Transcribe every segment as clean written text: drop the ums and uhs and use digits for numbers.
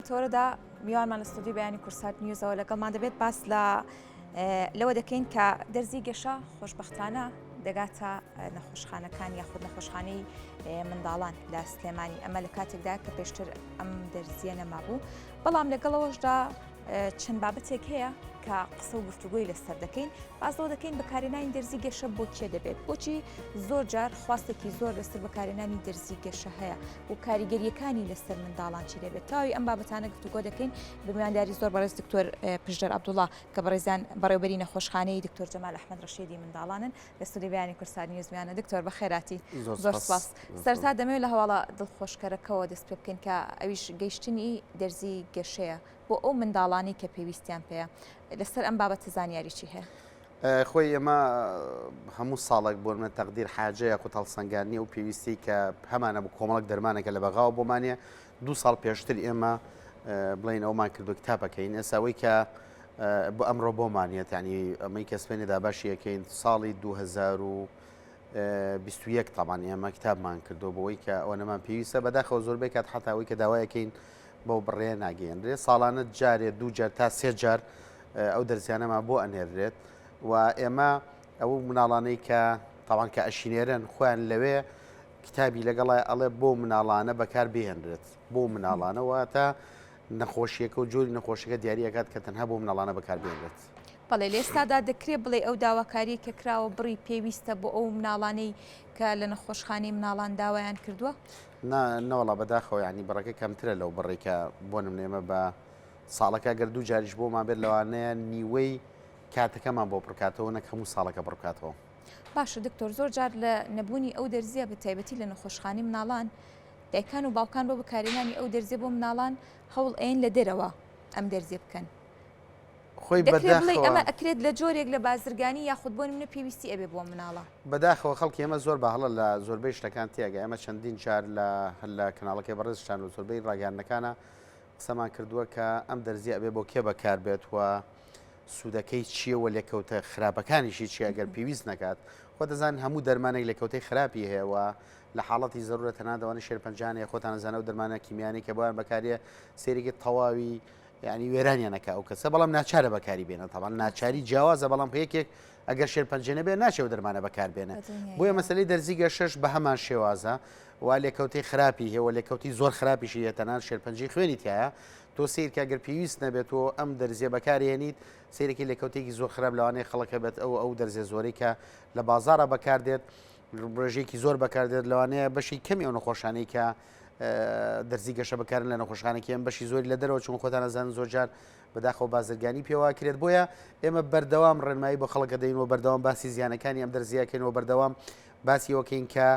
تەوەرەدا میوانمان لە ستۆدیۆی بەیانی کوردسات نیوزەوە لەگەڵمان دەبێت باس لە لەوە دەکەین کە دەرزی گەشە خۆشببختانە دەگاتە نەخۆشخانەکان یاخود نەخۆشخانەی منداڵان لە سلێمانی ئەمە لە کاتێکدا کە پێشتر ئەم دەرزیە نەمابوو بەڵام لەگەڵەوەشدا چەند بابەتێک هەیە کە قسە و گفتوگۆی لەسەر دەکەین باس لەوە دەکەین بەکارهێنانی دەرزی گەشە بۆ کێ دەبێت بۆچی زۆر جار خواستێکی زۆر لەسەر بەکارهێنانی دەرزی گەشە هەیە و کاریگەریەکانی لەسەر منداڵان چی دەبێت تاوی ئەم بابەتانە گفتوگۆ دەکەین بە میوانداری زۆر بەڕێز دکتۆر پشدەر عەبدوڵا کە بەڕێزیان بەڕێوبەری نەخۆشخانەی دکتۆر جەمال ئەحمەد ڕەشیدی منداڵانن لە ستۆدیۆی بەیانی کوردسات نیوز میانە دکتۆر بەخێراتی زۆر سپاس سەرتا دەمەوێت لە هەواڵە دڵخۆشکەرەکەوە دەست پێ بکەین کە ئەویش گەیشتنی دەرزی گەشەیە بۆ ئەو منداڵانەی کە پێویستیان پێیە لەسەر ئەم بابەتە زانیاری چی هەیە؟ خۆی ئێمە هەموو ساڵێک بۆ منە تەقدیر حاجە یاخود هەڵسەنگاندنی ئەو پێویستی کە هەمانە بۆ کۆمەڵک دەرمانەکە لە بەغاوە بۆمانە دوو ساڵ پێشتر ئێمە بڵین ئەومان کردو کتابەکەین ئێساوەی کە بۆ ئەمڕۆ بۆمانیەت ینی ئەمەی کە سپێنێ داباشیەکەین ساڵی 2021 تاوان ئێمە کتابمان کردو بۆی کە ئەوەنەمان پێویستە بەداخەوە زۆربەی کات حتاوەی کە داوایەکەین بەو بڕەیە ناگەیەنرێت، ساڵانە جارێ دوو جار تا سێ جار ئەو دەرزیانەمان بۆ ئەنێررێت و ئێمە ئەو مناڵانەی کە تاوان کە ئەشینێرن خۆیان لەوێ کتابی لەگەڵای ئەڵێ بۆ مناڵانە بەکار بهێنرێت بۆ مناڵانە واتە نەخۆشیەکە و جۆری نەخۆشیەکە دیاری ئەکات کە تەنها بۆ مناڵانە بەکار بهێنرێت. بەڵێ لە ئێستادا دەکرێت بڵێ ئەو داواکاریەی کە کراوە بڕی پێویستە بۆ ئەو مناڵانەی کە لە نەخۆشخانەی مناڵان داوایان کردووە؟ نا نەوەڵا بەداخەوە یانی بڕەکە کەمترە لەو بڕی کە بۆ نمونە ئێمە بە ساڵەکە گەر دوو جاریش بۆمان بێت لەوانەیە نیوەی کاتەکەمان بۆ پڕکاتەوە نەک هەموو ساڵەکە پڕبکاتەوە. باشە دکتۆر زۆر جار لە نەبوونی ئەو دەرزیە بە تایبەتی لە نەخۆشخانەی مناڵان دایکان و باوکان بۆ بەکارهێنانی ئەو دەرزیە بۆ مناڵان هەوڵ ئەیەن لە دەرەوە ئەم دەرزیە بکەن خۆی دەکرێت بڵێی بەداخەوە. ئەمە ئەکرێت لە جۆرێک لە بازرگانی یاخود بۆ نمونە پێویستی ئەبێ بۆ مناڵە؟ بەداخەوە خەڵکی ئێمە زۆر بە هەڵە لە زۆربەی شتەکان تێئەگا ئێمە چەندین جار لە هەر لە کەناڵەکەی بەڕێزشتان و زۆربەی ڕاگەیاندنەکانا قسەمان کردووە کە ئەم دەرزیە ئەبێ بۆ کێ بەکار بێت و سوودەکەی چییە و لێکەوتە خراپەکانیشی چییە ئەگەر پێویست نەکات خۆ دەزانن هەموو دەرمانێک لێکەوتەی خراپی هەیە و لە حاڵەتی زەرورە تەنانەت ئەوانەی شێرپەنجەیان هەیە خۆتان ئەزانن ئەو دەرمانە کیمیانەی کە بۆیان بەکاریە سەیرێکی تەواوی یانی وێرانیان ئەکا ئەو کەسە بەڵام ناچارە بەکاری بێنە تاوان ناچاری جیاوازە بەڵام یەکێک ئەگەر شێرپەنجە نەبێ ناچێ و دەرمانە بەکار بێنە بۆیە مەسلەی دەرزی گەشەش بە هەمان شێوازە وا لێکەوتەی خراپی هەیە و لێکەوتی زۆر خراپیشی هەیە تەنان شێرپەنجەی خوێنی تایە تۆ سیرکە گەر پێویست نەبێت تۆ ئەم دەرزیە بەکارهێنیت سیرێکی لێکەوتێکی زۆر خراپ لەوانەیە خەڵکە بێت ئەو ئەو دەرزێ زۆرەی کە لە بازارە بەکاردێت ڕێژەیەکی زۆر بەکاردێت لەوانەیە بەشی کەمی ئەو نەخۆشانەی کە دەرزی گەشە بەکارن لە نەخۆشخانەکی ئەم بەشی زۆری لە دەرەوە چون خۆتان ئەزانن زۆر جار بەداخەوە بازرگانی پێواکرێت بۆیە ئێمە بەردەوام ڕێنمایی بۆ خەڵکە دەین و بەردەوام باسی زیانەکانی ئەم دەرزیەکەین و بەردەوام باسی وەکەین کە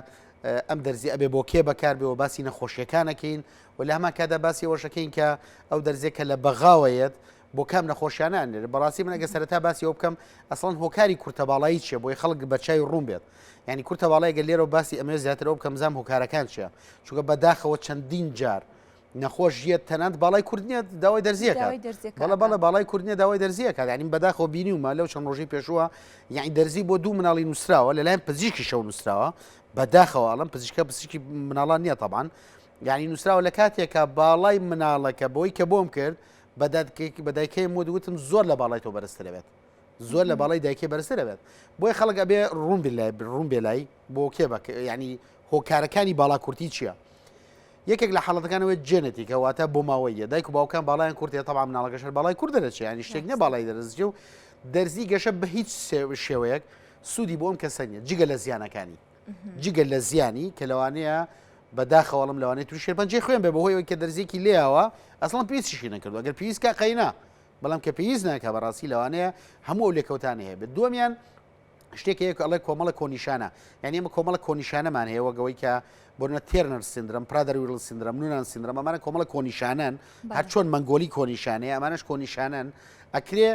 ئەم دەرزی ئەبێ بۆ کێ بەکار بێ و باسی نەخۆشیەکانەکەین و لە هەمان کادا باسی ئەوەشەکەین کە ئەو دەرزیە کە لە بەغاوەیەت بۆ کام نەخۆشیانە ئەنێرێت؟ بەڕاستی من ئەگەر سەرەتا باسی ئەوە بکەم ئەسڵەن هۆکاری کورتە باڵایی چییە بۆی خەڵک بە چاوی ڕوون بێت یعنی کورتە باڵای گەر لێرەوە باسی ئەمەوێت زیاتر ئەوە بکەم زام هۆکارەکان چییە چونکە بەداخەوە چەندین جار نەخۆش یەت تەنانەت باڵای کورت نییە داوای دەرزیەکە داوای دەرزیەکە بەڵێ بەڵێ ئەکات. باڵای کورت نییە داوای دەرزیەکە یعنی بەداخەوە بینیومە لەو چەند ڕۆژەی پێشووە یعنی دەرزی بۆ دوو مناڵی نووسراوە لەلایەن پزیشکیشەوە نووسراوە بەداخەوە ئەڵم پزیشکە پزیشکی مناڵان نییە تەبان یعنی نووسراوە لە کاتێکا باڵای مناڵەکە بۆی کە بۆم کرد بە دایکەیم وت وتم زۆر لە باڵای تۆ بەرزتر ئەبێت زۆر لە باڵای دایکەی بەرزتر ئەبێت بۆیە خەڵک ئەبێ ڕوون بێ ڕوون بێ لای بۆ کێ بە ینی هۆکارەکانی باڵا کورتی چییە؟ یەکێک لە حاڵەتەکانەوە genetic ە واتە بۆ ماوەیە دایک و باوکان باڵایان کورتە تەبا مناڵەکەش هەر باڵای کورت دەرەچێ ینی شتێک نییە باڵای دەرەچێ و دەرزی گەشە بە هیچ شێوەیەک سوودی بۆ ئەم کەسە نیە جگە لە زیانەکانی جگە لە زیانی کە لەوانەیە بەداخەوە ئەڵێم لەوانەیە تووشی شێرپەنجەی خوێن بێ بەهۆی ئەوەی کە دەرزیەکی لێیاوە ئەسڵەن پێویستیشی نەکردووە ئەگەر پێویست کا قەینا بەڵام کە پێویست ناکە بەڕاستی لەوانەیە هەموو ئەو لێکەوتانە هەیە بێت دووەمیان شتێک هەیە کە ئەڵێ کۆمەڵە کۆنیشانە یعنی ئێمە کۆمەڵە کۆنیشانەمان هەیە وەک ئەوەی کە بۆنە Turner syndrome Prader-Willi syndrome Noonan syndrome ئەمانە کۆمەڵە کۆنیشانەن هەر چۆن مەنگۆلی کۆنیشانەیە ئەمانەش کۆنیشانەن ئەکرێ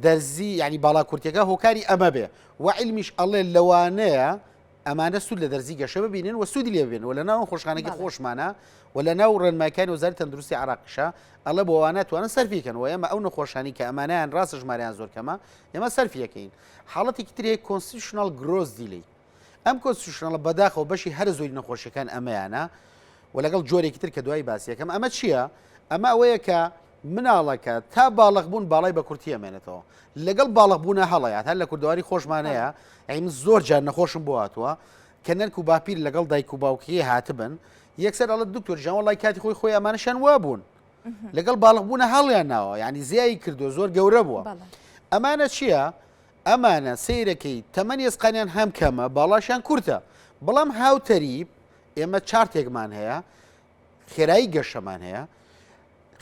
دەرزی یعنی باڵا کورتەکە هۆکاری ئەمە بێ و عیلمیش ئەڵێ لەوانەیە ئەمانە سوود لە دەرزی گەشە ببینن و سوودی لێ ببینن و لە ناو نەخۆشخانەکەی خۆشمانە و لە ناو ڕێنمایەکانی وەزارەتی تەندروستی عێراقیشە ئەڵێ بۆ ئەوانە توانن سەرفی کەن و ئێمە ئەو نەخۆشانی کە ئەمانیان ڕاستە ژمارەیان زۆر کەمە ئێمە سەرفی ئەکەین حاڵەتێکی تر هەیە constitutional growth delay ئەم constitutional ە بەداخەوە بەشی هەرە زۆری نەخۆشیەکان ئەمەیانە و لەگەڵ جۆرێکی تر کە دوایی باسی یەکەم ئەمە چییە؟ ئەمە ئەوەیە کە مناڵەکە تا باڵغ بوون باڵای بە کورتی ئەمێنێتەوە لەگەڵ باڵغ بوونە هەڵەیات هەر لە کوردەواری خۆشمانەیە ئەی من زۆر جار نەخۆشم بۆ هاتووە کە نەنک و باپیر لەگەڵ دایک و باوکەکەی هاتبن یەکسەر ئەڵێت دکتۆر گیان وەڵای کاتی خۆی خۆی ئەمانەشیان وابوون لەگەڵ باڵغ بوونە هەڵیان ناوە یعنی زیایی کردو زۆر گەورە بووە ئەمانە چییە؟ ئەمانە سیرەکەی تەمەنی ئێسقانیان هەم کەمە باڵاشیان کورتە بەڵام هاوتەریب ئێمە چارتێکمان هەیە خێرایی گەشەمان هەیە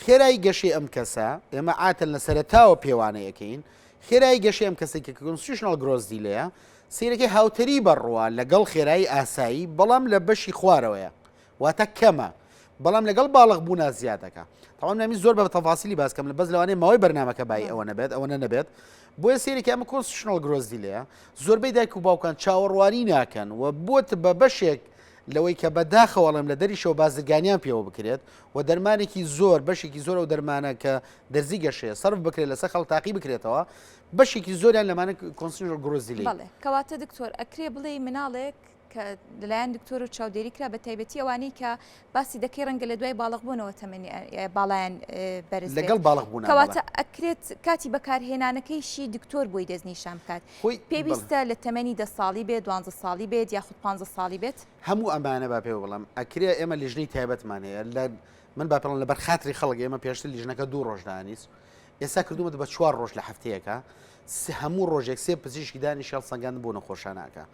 خێرایی گەشەی ئەم کەسە ئێمە عاتەن لە سەرەتاوە پێوانەی ئەکەین خێرایی گەشەی ئەم کەسێک کە constitutional growth delay ە سیرەکەی هاوتەری بەڕوە لەگەڵ خێرایی ئاسایی بەڵام لە بەشی خوارەوەیە واتە کەمە بەڵام لەگەڵ باڵغ بوونا زیادەکە تەواو نامی زۆر بە تەفاسیلی باس کەم لە بەس لەوانەیە ماوەی بەرنمەکە بای ئەوە نەبێت ئەوە نەبێت بۆیە سێرێکی ئەمە constitutional growth delay ە زۆربەی دایک و باوکان چاوەڕوانی ناکەن و بۆت بە بەشێک لەوەی کە بە داخەوە ئەڵێم لە دەریشەوە بازرگانیان پێوە بکرێت و دەرمانێکی زۆر بەشێکی زۆر ئەو دەرمانە کە دەرزی گەشەیە سەرف بکرێت لەسەر خەڵک تاقی بکرێتەوە بەشێکی زۆریان لەمانە constitutional growth delay. بەڵێ کەواتە دکتۆر ئەکرێ بڵێی مناڵێک کە لەلایەن دکتۆر و چاودێری کرا بە تایبەتی ئەوانەی کە باسی دەکەی ڕەنگە لە دوای باڵغ بوونەوە تەمەنی باڵایان بەرز لەگەڵ باڵغ بوون کەواتە ئەکرێت کاتی بەکارهێنانەکەیشی دکتۆر بۆی دەستنیشان بکات خۆی پێویستە لە تەمەنی دە ساڵی بێت دوانزە ساڵی بێت یاخود پانزە ساڵی بێت؟ هەموو ئەمانە با پێوە بڵێم ئەکرێ ئێمە لیژنەی تایبەتمان هەیە لە من با پێڵم لەبەر خاتری خەڵک ئێمە پێشتر لیژنەکە دوو ڕۆژ دانیست ئێستا کردومەت بە چوار ڕۆژ لە هەفتەیەەکە هەموو ڕۆژێک سێ پزیشکی دانیشی هەڵسەنگاندن بۆ نەخۆشانەکە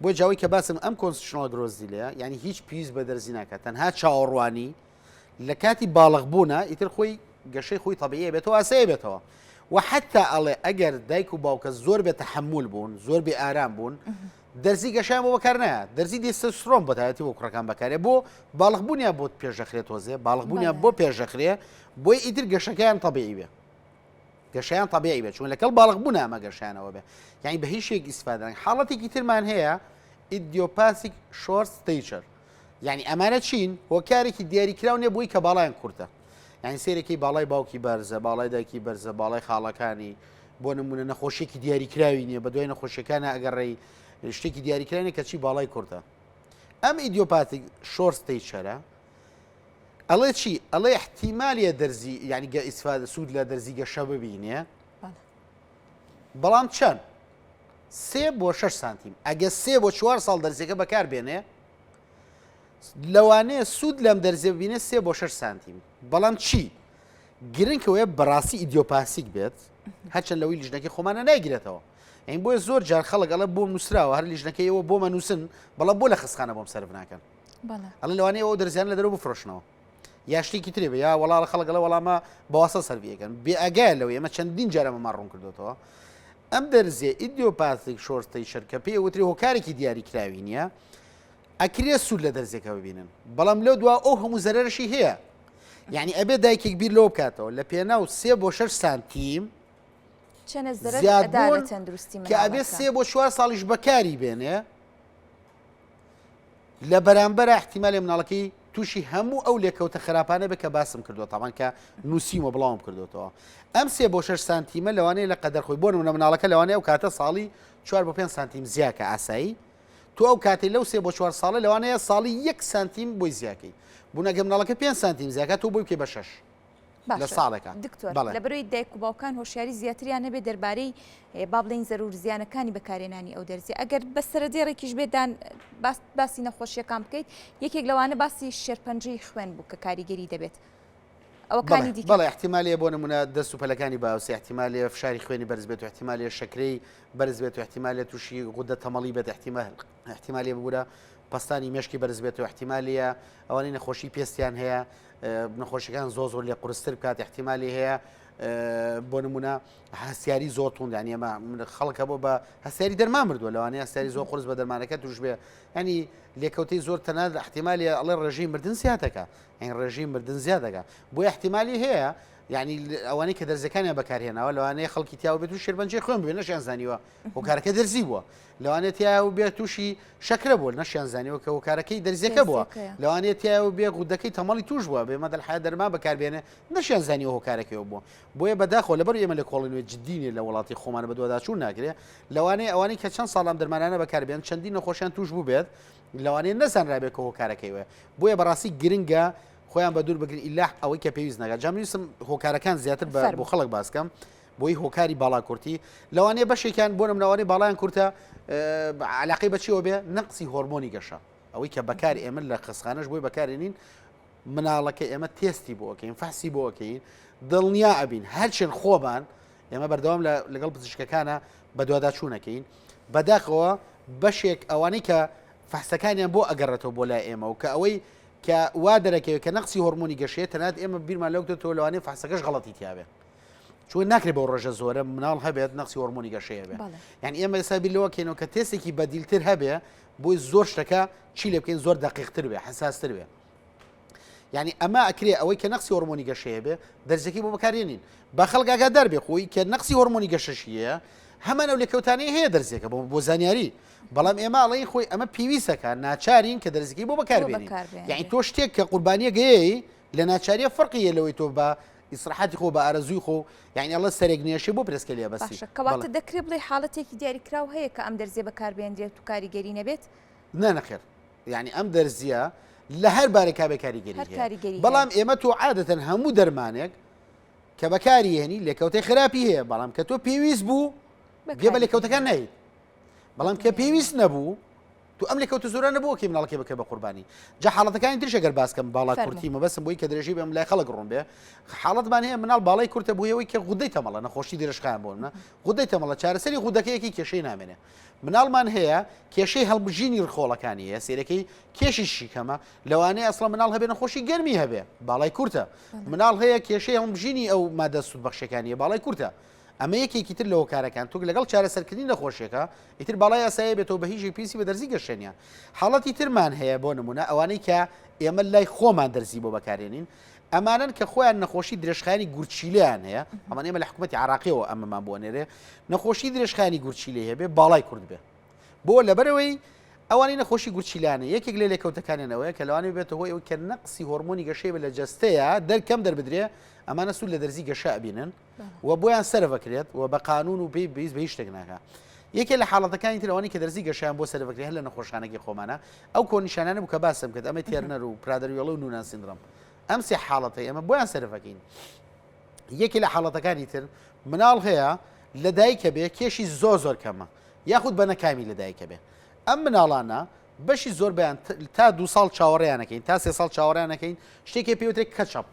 بۆ جاوی کە باسم ئەم constitutional growth delay ە یعنی هیچ پێویست بە دەرزی ناکات تەنها چاوەڕوانی لە کاتی باڵغ بوونا ئیتر خۆی گەشەی خۆی تەبیعی بێتەوە ئاسایی بێتەوە و حتا ئەڵێ ئەگەر دایک و باوکە زۆر بێ تەحمل بوون زۆر بێ ئارام بوون دەرزی گەشیان بۆ بەکار نایە دەرزی testosterone بەتایەتی بۆ کوڕەکان بەکارێ بۆ باڵغبوونیان بۆ پێشەخرێت تۆزێ باڵغبوونیان بۆ پێشەخرێ بۆی ئیتر گەشەکەیان تەبیعی بێ گەشەیان تەبیعی بێت چون لەگەڵ باڵغ بوون ئەمە گەشیانەوە بێ یعنی بە هیچ شێک ئیسفادە حاڵەتێکی ترمان هەیە idiopathic short stature یانی ئەمانە چین؟ هۆکارێکی دیاریکراو نیە بۆی کە باڵایان کورتە. یانی سەیرەکەی باڵای باوکی بەرزە، باڵای دایکی بەرزە، باڵای خاڵەکانی، بۆ نمونە نەخۆشیێکی دیاریکراوی نییە، بە دوای نەخۆشیەکانە ئەگەڕێی شتێکی دیاریکراوی کەچی باڵای کورتە. ئەم idiopathic short stature ە ئەڵێ چی؟ ئەڵێ احتیمالیە دەرزی یعنی گە ئیسفادە سوود لە دەرزی گەشە ببینێ بەڵام چەند؟ سێ بۆ شەش سانتیم ئەگە سێ بۆ چوار ساڵ دەرزیەکە بەکار بێنێ لەوانەیە سوود لەم دەرزیە ببینێ سێ بۆ شەش سانتیم بەڵام چی گرنگ ئەوەیە بەڕاستی idiopathic بێت هەرچەند لەوەی لیژنەکەی خۆمانە نایگرێتەوە ئەین بۆیە زۆر جار خەڵک ئەڵێ بۆم نووسراوە هەر لیژنەکەی ئەوە بۆمە نووسن بەڵام بۆ لە خەستخانە بۆم سەرف ناکەن ئەڵێ لەوانەیە ئەو دەرزیان لە دەرەوە بفرۆشنەوە یا شتێکی ترێ بێ یا وەڵا خەڵک ئەڵێ وەڵامە بەواسە سەرفیەکەن بێ ئاگایە لەوەی ئێمە چەندین جار ئەمەمان ڕوون کردوێتەوە ئەم دەرزیە idiopathic short stature کە پێی وتری هۆکارێکی دیاریکراوی نییە ئەکرێ سوود لە دەرزیەکە ببینن بەڵام لەو دوا ئەو هەموو زەرەرشی هەیە یعنی ئەبێ دایکێک بیر لەوە بکاتەوە لە پێناو سێ بۆ شەش سانتیم چەنە زەرەر ئەدا لە تەندروستی کە ئەبێ سێ بۆ چوار ساڵیش بەکاری بێنێ لە بەرامبەرا ئیحتیمالە مناڵەکەی تووشی هەموو ئەو لێکەوتە خراپانە بێت کە باسم کردووە تاوان کە نووسیمە بڵاوم کردوێتەوە ئەم سێ بۆ 6 سانتیمە لەوانەیە لە قەدەر خۆی بۆ نمونە مناڵەکە لەوانەیە ئەو کاتە ساڵی 4 بۆ 5 سانتیم زیاکە ئاسایی تۆ ئەو کاتێک لەو سێ بۆ 4 ساڵە لەوانەیە ساڵی یەک سانتیم بۆی زیاکەی بوونەگە مناڵەکە 5 سانتیم زیاکە تۆ بۆی بکەی بە شەش لە ساڵێکا. دکتۆر لەبەرئەوەی دایک و باوکان هۆشیاری زیاتریان هەبێت دەربارەی با بڵێین زەرور زیانەکانی بەکارهێنانی ئەو دەرزیە ئەگەر بە سەرەدێڕێکیش بێت دان باسی نەخۆشیەکان بکەیت یەکێک لەوانە باسی شێرپەنجەی خوێن بوو کە کاریگەری دەبێت ئەوەکانی دیکە بەڵێ احتیمالەیە بۆ نمونە دەست و پەلەکانی باوسی احتیمالەیە فشاری خوێنی بەرز بێت و احتیمالەیە شەکرەی بەرز بێت و احتیمالە تووشی غودە تەمەڵی بێت احتیمال احتیمالەیە ببورە پەستانی مێشکی بەرز بێت و احتیمالەیە ئەوانەی نەخۆشی پێستیان هەیە نەخۆشیەکان زۆر زۆر لێ قورستر بکات احتیمالی هەیە بۆ نمونە هەستیاری زۆر توند ینی ئەمە خەڵک هەبوو بە هەستیاری دەرمان مردووە لەوانەیە هەستیاری زۆر قورس بە دەرمانەکە توش بێ ینی لێکەوتەی زۆر تەنانەت احتیمالی ئەڵێ ڕێژەی مردن زیادەکە یعنی ڕێژەی مردن زیاد دەکە بۆ احتیمالی هەیە یعنی ئەوانەی کە دەرزەکانیان بەکارهێناوە لەوانەیە خەڵکی تیاوە بێت و شێرپەنجەی خوێن بێ نەشیان زانیوە هۆکارەکە دەرزی بووە لەوانەیە تیا و بێ تووشی شەکرە بووە نەشیان زانیوە کە هۆکارەکەی دەرزیەکە بووە لەوانەیە تیا و بێ غودەکەی تەمەڵی توش بووە بێ مەدەل حیا دەرمان بەکاربێنێ نەشیان زانیوە هۆکارەکەیەوە بووە بۆیە بەداخەوە لەبەر ئێمە لە کۆڵینەوەی جددی نیە لە وڵاتی خۆمانە بەدواداچوون ناکرێ لەوانەیە ئەوانەی کە چەند ساڵ ئەم دەرمانانە بەکاربێن چەندین نەخۆشیان توش بوو بێت لەوانەیە نەزانرابێت کە هۆکارەکەی وە بۆیە بەڕاستی گرنگە. خۆیان بە دوور بگرن ئیلا ئەوەی کە پێویست نەکات. جا من ویستم هۆکارەکان زیاتر بە بۆ خەڵک باس کەم بۆی هۆکاری باڵا کورتی لەوانەیە بەشێکیان بۆ نمونە باڵایان کورتە علاقەی بەچیەوە بێ نەقسی هۆرمۆنی گەشە ئەوەی کە بەکار ئێمە لە خەسخانەش بۆی بەکارێنین مناڵەکە ئێمە تێستی بۆ ئەکەین فەحسی بۆ ئەکەین دڵنیا ئەبین هەرچێن خۆمان ئێمە بەردەوام لەگەڵ پزیشکەکانە بەدواداچوونەکەین بەداخەوە بەشێک ئەوانەی کە فەحسەکانیان بۆ ئەگەڕێتەوە بۆ لای ئێمە و کە ئەوەی کە وا دەرەکەوێت کە نەقسی هۆرمۆنی گەشەیە تەنات ئێمە بیرمان لەو کردەوە لەوانەیە فەحسەکەش غەڵەتی تیاابێ چون ناکرێت بەو ڕێژە زۆرە مناڵ هەبێت نەقسی هۆرمۆنی گەشەیە بێ یعنی ئێمە ئێستا بیر لەوە کەینەوە کە تێستێکی بەدیلتر هەبێ بۆی زۆر شتەکە چی لێ بکەین زۆر دقیقتر بێ حساستر بێ یعنی ئەمە ئەکرێ ئەوەی کە نەقسی هۆرمۆنی گەشەیە بێ دەرزەکەی بۆ بەکارێنین بە خەڵک ئاگادار بێ خۆی کە نەقسی هۆرمۆنی گەشەشی هەیە هەمان ئەو لێکەوتانەی هەیە دەرزیەکە بۆ بۆ زانیاری بەڵام ئێمە ئەڵێین خۆی ئەمە پێویستەکە ناچارین کە دەرزیەکەی بۆ بەکاربێنین یعنی تۆ شتێک کە قوربانیەکەی لە ناچاریە فەرقی هەیە لەوەی تۆ بە ئیسراحەتی خۆ بە ئارەزووی خۆ یعنی ئەڵە سەرێک نێشێ بۆ پرسکە لێ بەسی باشە کەواتە دەکرێ بڵێ حاڵەتێکی دیاریکراو هەیە کە ئەم دەرزیە بەکاربێنرێت و کاریگەری نەبێت؟ نا نەخێر یعنی ئەم دەرزیە لە هەر بارێکا بێ کاریگەری هەیە بەڵام ئێمە تۆ عادەتەن هەموو دەرمانێک کە بەکاری هێنی لێکەوتەی خراپی هەیە بەڵام کە تۆ پێویست بوو گوێ بە لێکەوتەکان نەیت بەڵام کە پێویست نەبوو تو ئەم لێکەوتە زۆرە نەبوو کە مناڵەکەی بکە بە قوربانی جا حاڵەتەکانی تریش ئەگەر باس کەم باڵا کورتی مەبەستم بۆی کە درێژی بێم لای خەڵک ڕوون بێ حاڵەتمان هەیە مناڵ باڵای کورتە بۆ ئەوەی کە غودەی تەمەڵە نەخۆشی درێژخایەن بۆ منە غودەی تەمەڵە چارەسەری غودەکەیەکی کێشەی نامێنێ مناڵمان هەیە کێشەی هەڵمژینی ڕخۆڵەکانی هەیە سێرەکەی کێشیشی کەمە لەوانەیە ئەسڵە مناڵ هەبێ نەخۆشی گەرمی هەبێ باڵای کورتە مناڵ هەیە کێشەی هەڵمژینی ئەو مادە سوودبەخشەکانیە باڵای کورتە ئەمە یەکێکی تر لە هۆکارەکان توک لەگەڵ چارەسەرکردنی نەخۆشیەکە ئیتر باڵای ئاسایی بێتەوە بە هیچ پێویستی بە دەرزی گەشە نیە حاڵەتی ترمان هەیە بۆ نمونە ئەوانەی کە ئێمە لای خۆمان دەرزی بۆ بەکارێنین ئەمانەن کە خۆیان نەخۆشی درێژخایەنی گورچیلەیان هەیە ئەمان ئێمە لە حکوومەتی عراقیەوە ئەمەمان بۆ نێرێ نەخۆشی درێژخایەنی گورچیلەی هەبێ باڵای کورد بێ بۆ لەبەرەوەی ئەوانەی نەخۆشی گورچیلانە یەکێک لە لێکەوتەکانیان ئەوەیە کە لەوانەیە بێتە هۆی ئەوەی کە نەقسی هۆرمۆنی گەشەی بە لە جەستەیە دەرکەم دەربدرێ ئەمانە سوود لە دەرزی گەشە ئەبینن و بۆیان سەرەکرێت و بە قانون و پێی پێویست بە هیچ شتێک ناکا یەکێ لە حاڵەتەکانی تر ئەوانەی کە دەرزی گەشەیان بۆ سەرەکرێت هەر لە نەخۆشخانەکەی خۆمانە ئەو کۆنیشانانە بوو کە باسم کرد ئەمە تێرنەر و پرادەروێڵە و نونان سیندرۆم ئەم سێ حاڵەتەی ئەمە بۆیان سەرەکەین یەکێ لە حاڵەتەکانی تر مناڵ هەیە لە دایکە بێ کێشی زۆر زۆر کەمە یاخود بە نەکامی لە دایکە بێ ئەم مناڵانە بەشی زۆر بەیان تا دو ساڵ چاوەڕیانەکەین تا سێ ساڵ چاوەڕیانەکەین شتێکی پێوترێک catch-up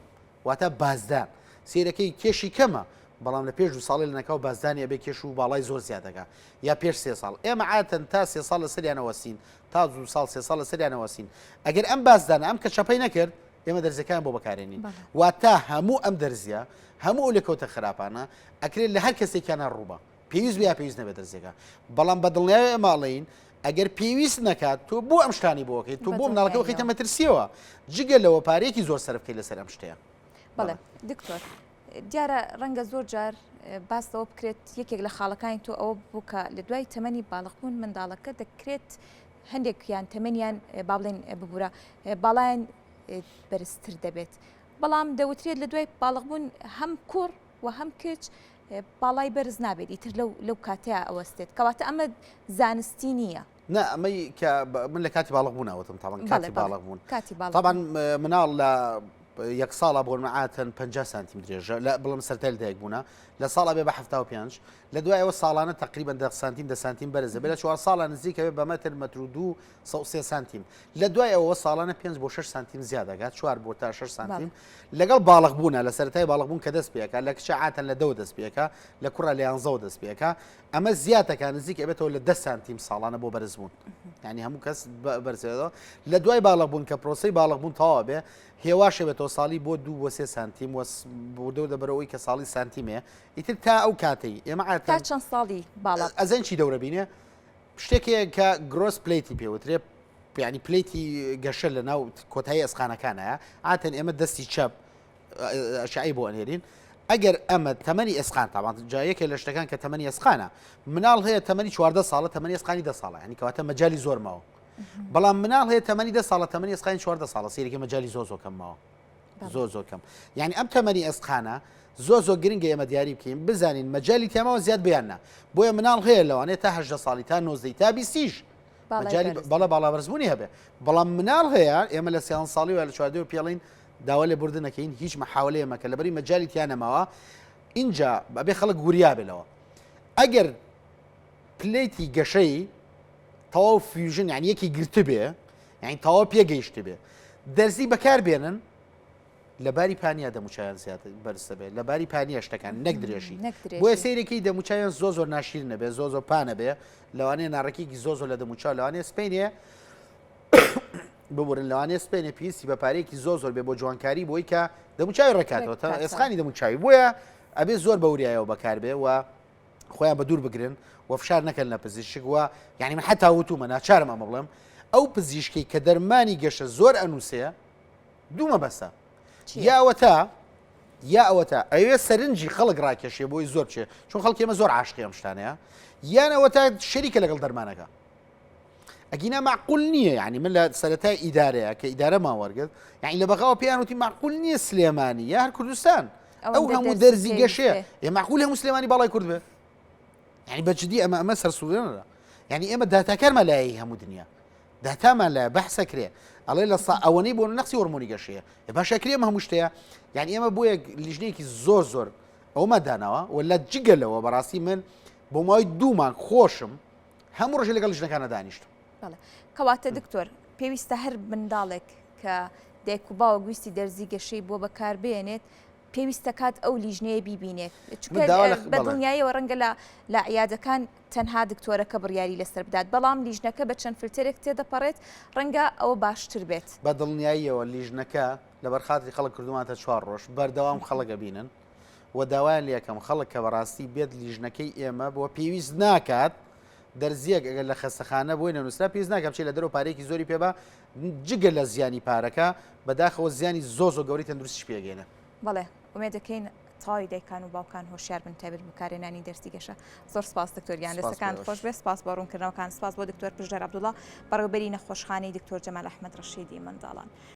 واتە بازدان سیرەکەی کێشی کەمە بەڵام لە پێش دو ساڵی لەناکاو بازدانی ئەبێ کێش و باڵای زۆر زیاد دەکا یا پێش سێ ساڵ ئێمە عادەتەن تا سێ ساڵ لەسەریانە وەستین تا دو ساڵ سێ ساڵ لەسەریانە وەستین ئەگەر ئەم بازدانە ئەم catch-up ەی نەکرد ئێمە دەرزیەکان بۆ بەکارێنین واتە هەموو ئەم دەرزیە هەموو ئەو لێکەوتە خراپانە ئەکرێت لە هەر کەسێکیانە ڕووبە پێویست بێ یا پێویست نەبێت دەرزیەکە بەڵام بە دڵنیایی ئێمە ئەڵێین ئەگەر پێویست نەکات تۆ بۆ ئەم شتانی بۆکەیت تۆ بۆ مناڵەکە خیتە مەترسیەوە جگە لەوە پارەیەکی زۆر سەرف بکەیت لەسەر ئەم شتەیە. بەڵێ دکتۆر دیارە ڕەنگە زۆر جار باس لەوە بکرێت یەکێک لە خاڵەکانی تۆ ئەوە بوو کە لە دوای تەمەنی باڵغبوون منداڵەکە دەکرێت هەندێکیان تەمەنیان با بڵێن ببوورە باڵایان بەرزتر دەبێت بەڵام دەوترێت لە دوای باڵغبوون هەم کوڕ و هەم کچ باڵای بەرز نابێت ئیتر لەو لەو کاتەیا ئەوەستێت کەواتە ئەمە زانستی نییە. نا ئەمەی کە من لە کاتی باڵغ بوون وتم تاوان کاتی باڵغ بوون کاتی باڵغ طبعا مناڵ لە یەک ساڵە بۆ عاتەن 50 سانتیم درێژە لە بڵم سەرتای لەدایک بوونە لە ساڵە بێ بە 75 لە دوای ئەوە ساڵانە تقریبا 10 سانتیم 10 سانتیم بەرزە بێ لە چوار ساڵە نزیکەوێ بە مەتر مەتر و دوو 103 سانتیم لە دوای ئەوە ساڵانە 5 بۆ 6 سانتیم زیاد دەکات 4 بۆ تا 6 سانتیم لەگەڵ باڵغ بوونە لە سەرەتای باڵغ بوون کە دەست پێکا لە کچە عاتەن لە دەوە دەست پێکا لە کوڕە لە یانزەوە دەست پێکا ئەمە زیاتەکە نزیک ئەبێتەوە لە دە سانتیم ساڵانە بۆ بەرز بوون یعنی هەموو کەس بەرزێتەوە لە دوای باڵغ بوون کە پرۆسی باڵغ بوون تەواو بێ هێواشە بێتەوە ساڵی بۆ دوو بۆ سێ سانتیم وەس بردەوە دەبەرەوەی کە ساڵی سانتیمێ ئیتر تا ئەو کاتەی ئێمە عاتەن تا چەند ساڵی باڵا ئەزەن چی دەورە بینێ شتێک هەیە کە growth plate ی پێوترێ یعنی plate ی گەشە لە ناو کۆتایی ئەسقانەکانە عاتەن ئێمە دەستی چەپ ئەشعەی بۆ ئەنێرین ئەگەر ئەمە تەمەنی ئێسقان تاوان جا یەکێ لە شتەکان کە تەمەنی ئێسقانە مناڵ هەیە تەمەنی 14 ساڵە تەمەنی ئێسقانی 10 ساڵە ینی کەواتە مەجای زۆر ماوە بەڵام مناڵ هەیە تەمەنی 10 ساڵە تەمەنی ئێسقانی 14 ساڵە سیرەکە مەجای زۆر زۆر کەم ماوە زۆر زۆر کەم یعنی ئەم تەمەنی ئێسقانە زۆر زۆر گرنگە ئێمە دیاری بکەین بزانین مەجای تێمەوە زیاد بیاننا بۆیە مناڵ هەیە لەوانەیە تا هەدە ساڵی تا 19 تا بیستیش مەجای بەڵێ باڵا بەرزبوونی هەبێ بەڵام مناڵ هەیە ئێمە لە سیان ساڵی و لە چواردەوە پێڵین داوا لێ بردن نەکەین هیچ مەحاولەیە مەکە لەبەری مەجای تیا نەماوە اینجا بەبێ خەڵک وریا بێ لەوە ئەگەر plate ی گەشەی تەواو fusion یعنی یەکی گرتبێ یعنی تەواو پێگەیشتبێ دەرزی بەکار بێنن لە باری پانیا دەموچاویان زیاتر بەرز دەبێت لە باری پانیا شتەکان نەک درێژی بۆیە سەیرێکی دەموچاویان زۆ زۆر ناشیر نەبێ زۆ زۆر پانە بێ لەوانەیە ناڕێکیکی زۆ زۆر لە دەموچاو لەوانەیە سپینێ ببورن لەوانەیە سپێنێ پێویستی بە پارەیەکی زۆ زۆر بێ بۆ جوانکاری بۆی کە دەموچاوی ڕێکاتەوە تا ئێسقانی دەموچاوی بۆیە ئەبێ زۆر بەوریایەوە بەکاربێ و خۆیان بە دوور بگرن و فشار نەکەن لە پزیشک و یعنی من حتا وتومە ناچارم ئەمە بڵێم ئەو پزیشکی کە دەرمانی گەشە زۆر ئەنووسێ دوو مەبەستە یا ئەوەتا یا ئەوەتا ئەوێ سەرنجی خەڵک ڕاکێشێ بۆی زۆر بچێ چون خەڵکی ئێمە زۆر عاشقی ئەم شتانەیە یان ئەوەتا شەریکە لەگەڵ دەرمانەکە ئەگینا معقول نییە یعنی من لە سەرەتای ئیدارەیە کە ئیدارەمان وەرگرت یعنی لە بەغاوە پێیان وتی معقول نییە سلێمانی یا هەر کوردستان ئەو هەموو دەرزی گەشەیە ئێ معقول هەموو سلێمانی باڵای کورد بێ یعنی بە جدی ئەمە ئەمە سەرسوڕێنەرە یعنی ئێمە داتاکارمان لایەی هەموو دنیا داتامان لایە بەحسەکرێ ئەڵێ لە سا ئەوەنەی بۆ نەقسی هۆرمۆنی گەشەیە ئێ باشە کرێ ئەمە هەموو شتەیە یعنی ئێمە بۆیە لیژنەیەکی زۆر زۆر ئەومە داناوە و لە جگە لەوە بەڕاستی من بۆ ماوەی دوو مانگ خۆشم هەموو ڕۆژێ لەگەڵ لیژنەکانە دانیشتم. بەڵێ کەواتە دکتۆر پێویستە هەر منداڵێک کە دایک و باوک ویستی دەرزی گەشەی بۆ بەکاربێنێت پێویستە کات ئەو لیژنەیە بیبینێت چونکە بە دڵنیاییەوە ڕەنگە لە لە عیادەکان تەنها دکتۆرەکە بڕیاری لەسەر بدات بەڵام لیژنەکە بە چەند فلتەرێک تێدەپەڕێت ڕەنگە ئەوە باشتر بێت. بە دڵنیاییەوە لیژنەکە لەبەر خاتری خەڵک کردومانتە چوار ڕۆژ بەردەوام خەڵک ئەبینن و داوایان لەکەم خەڵک کە بەڕاستی بێت لیژنەکەی ئێمە بۆ پێویست ناکات دەرزیەک ئەگەر لە خەستەخانە بۆی نەنووسرا پێویست ناکات بچێت لە دەرەوە پارەیەکی زۆری پێ بە جگە لە زیانی پارەکە بەداخەوە زیانی زۆر زۆر گەورەی تەندروستیش پێگەێنە. بەڵێ ئومێد دەکەین تەواوی دایکان و باوکان هۆشیار بن تایبەت بەکارهێنانی دەرسی گەشە. زۆر سپاس دکتۆر گیان دەستەکانت خۆش بێت سپاس بۆ ڕوونکردنەوەکان سپاس بۆ دکتۆر پشدەر عەبدوڵا بەڕێوەبەری نەخۆشخانەی دکتۆر جەمال ئەحمەد ڕەشیدی منداڵان.